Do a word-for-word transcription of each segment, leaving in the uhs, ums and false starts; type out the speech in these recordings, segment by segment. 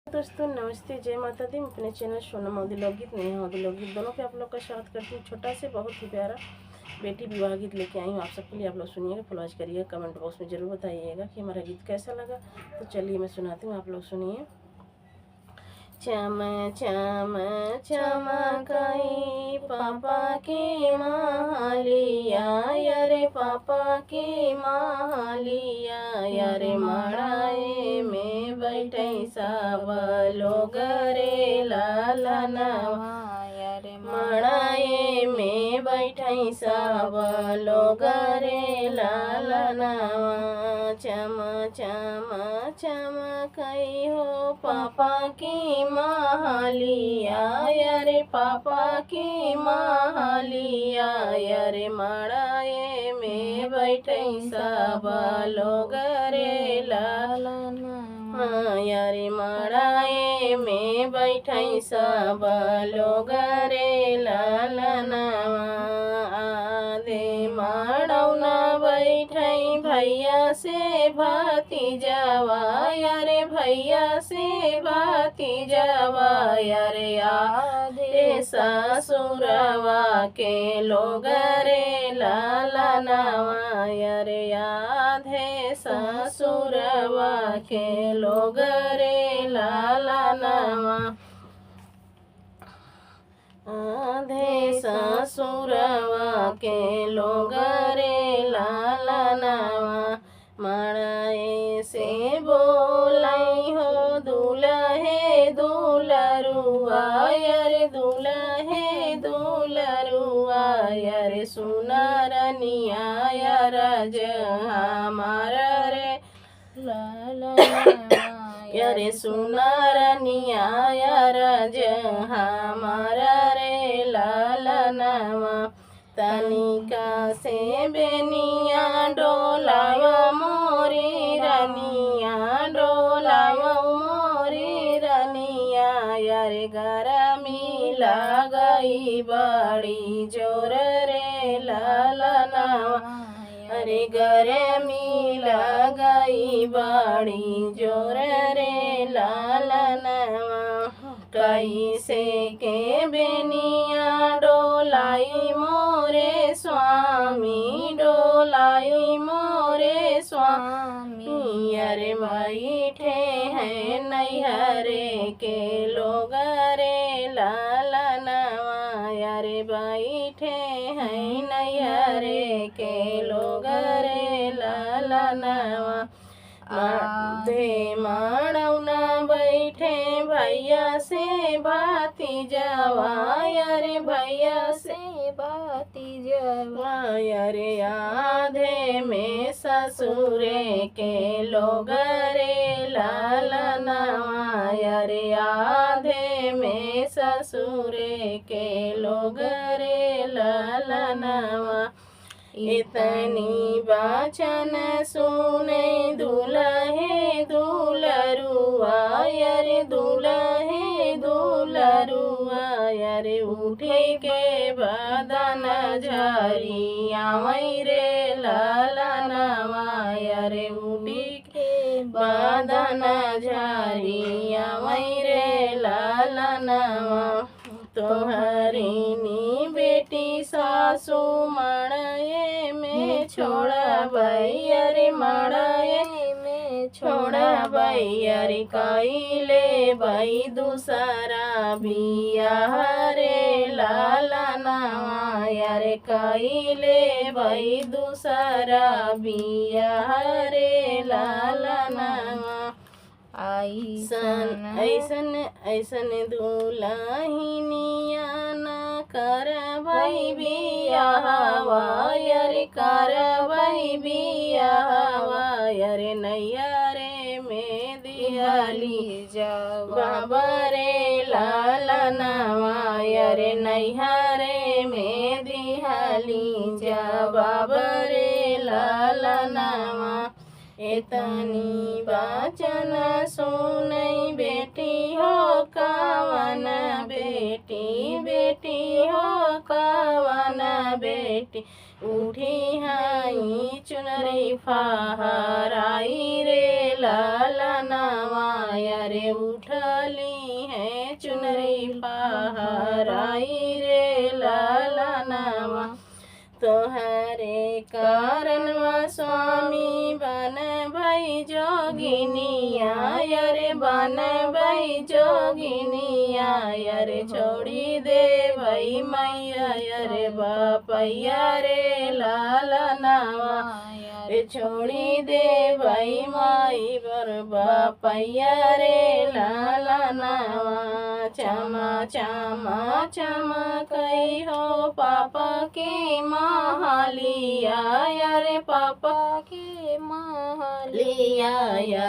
दोस्तों नमस्ते, जय माता दी। मैं अपने चैनल सोनम अवधी लोकगीत, नेहा अवधी लोकगीत दोनों पे आप लोग का स्वागत करती हूँ। छोटा से बहुत ही प्यारा बेटी विवाह गीत लेके आई हूँ आप सबके लिए। आप लोग सुनिएगा, फॉलो करिएगा, कमेंट बॉक्स में जरूर बताइएगा कि हमारा गीत कैसा लगा। तो चलिए मैं सुनाती हूँ, आप लोग सुनिए। चम चम चमकई पापा के महलिया, अरे पापा के महलिया, अरे मड़ई में बैठई सब लोग रे ललनवा, अरे मड़ई में बैठई सब लोग रे ललनवा। चम चम चमकई हो पापा की महलिया, अरे पापा की महलिया, अरे मड़ई में बैठई सब लोग रे ललनवा, अरे मड़ई में बैठई सब लोग रे ललनवा। आधे मड़ौना बैठई भैया से भतीजवा, अरे भैया से भतीजवा, अरे आधे ससुरवा के लोग रे ललनवा, अरे आधे ससुरवा के लोग रे ललनवा। आधे ससुरवा के लोग रे ललनवा, मड़ई से बोलई हो दुलहे दुलरुआ, अरे दुलहे दुलरुआ, अरे सुन रनिया अरज हमार रे ललनवा, अरे सुन रनिया अरज हमार रे ललनवा। तनिका से बेनिया डोलावा मोरी रनिया, डोलावा मोरी रनिया, अरे गरमी लगई बड़ी जोर रे ललनवा, अरे गरमी लगई बड़ी जोर रे ललनवा। कैसे के बेनिया डोलाई मोरे स्वामी, डोलाई मोरे स्वामी, अरे बैठे हैं नैहरे के लोग रे ललनवा, अरे बैठे हैं नैहरे के लोग रे ललनवा। आधे मड़ौना बैठे भैया से भतीजवा, अरे भैया से भतीजवा, अरे आधे में ससुरे के लोग रे ललनवा, अरे आधे में ससुरे के लोग रे ललनवा। इतनी बाचन सुने दुलहे दुलरुआ, अरे दुलहे दुलरुआ, अरे उठे के बदन झरी आवई रे ललनवा, अरे उठे के बदन झरी आवई रे ललनवा। तोहरी नी बेटी सासू मड़ई में छोड़बई, अरे मड़ई में छोड़बई, अरे कइले बई दूसरा बियाह रे ललनवा, अरे कइले बई दूसरा बियाह रे ललनवा। ऐसन, ऐसन, ऐसन दुलहिनिया न करबई बियाहवा, अरे करबई बियाहवा, अरे नैहरे में दिहली जवाब रे ललनवा, अरे नैहरे में दिहली जवाब रे ललनवा। एतनी बाचन सुनई बेटी हो कवन बेटी, बेटी हो कवन बेटी, उठी हई चुनरी फहराई रे ललनवा, अरे उठली है चुनरी फहराई रे ललनवा। तोहरे कारणवा स्वामी बन भई जोगिनिया, अरे बन भई जोगिनिया, अरे छोड़ी देबई मैया, अरे बापैया रे ललनवा, अरे छोड़ी देबई माई बड़ बापैया रे ललनवा। चमा चमा चमकई हो पापा के महलिया, अरे पापा के महलिया,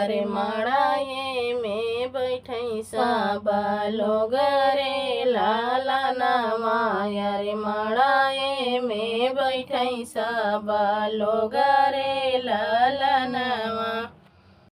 अरे मड़ाए में बैठई सब लोग रे ललनवा, अरे मड़ाए में बैठई सब लोग रे ललनवा।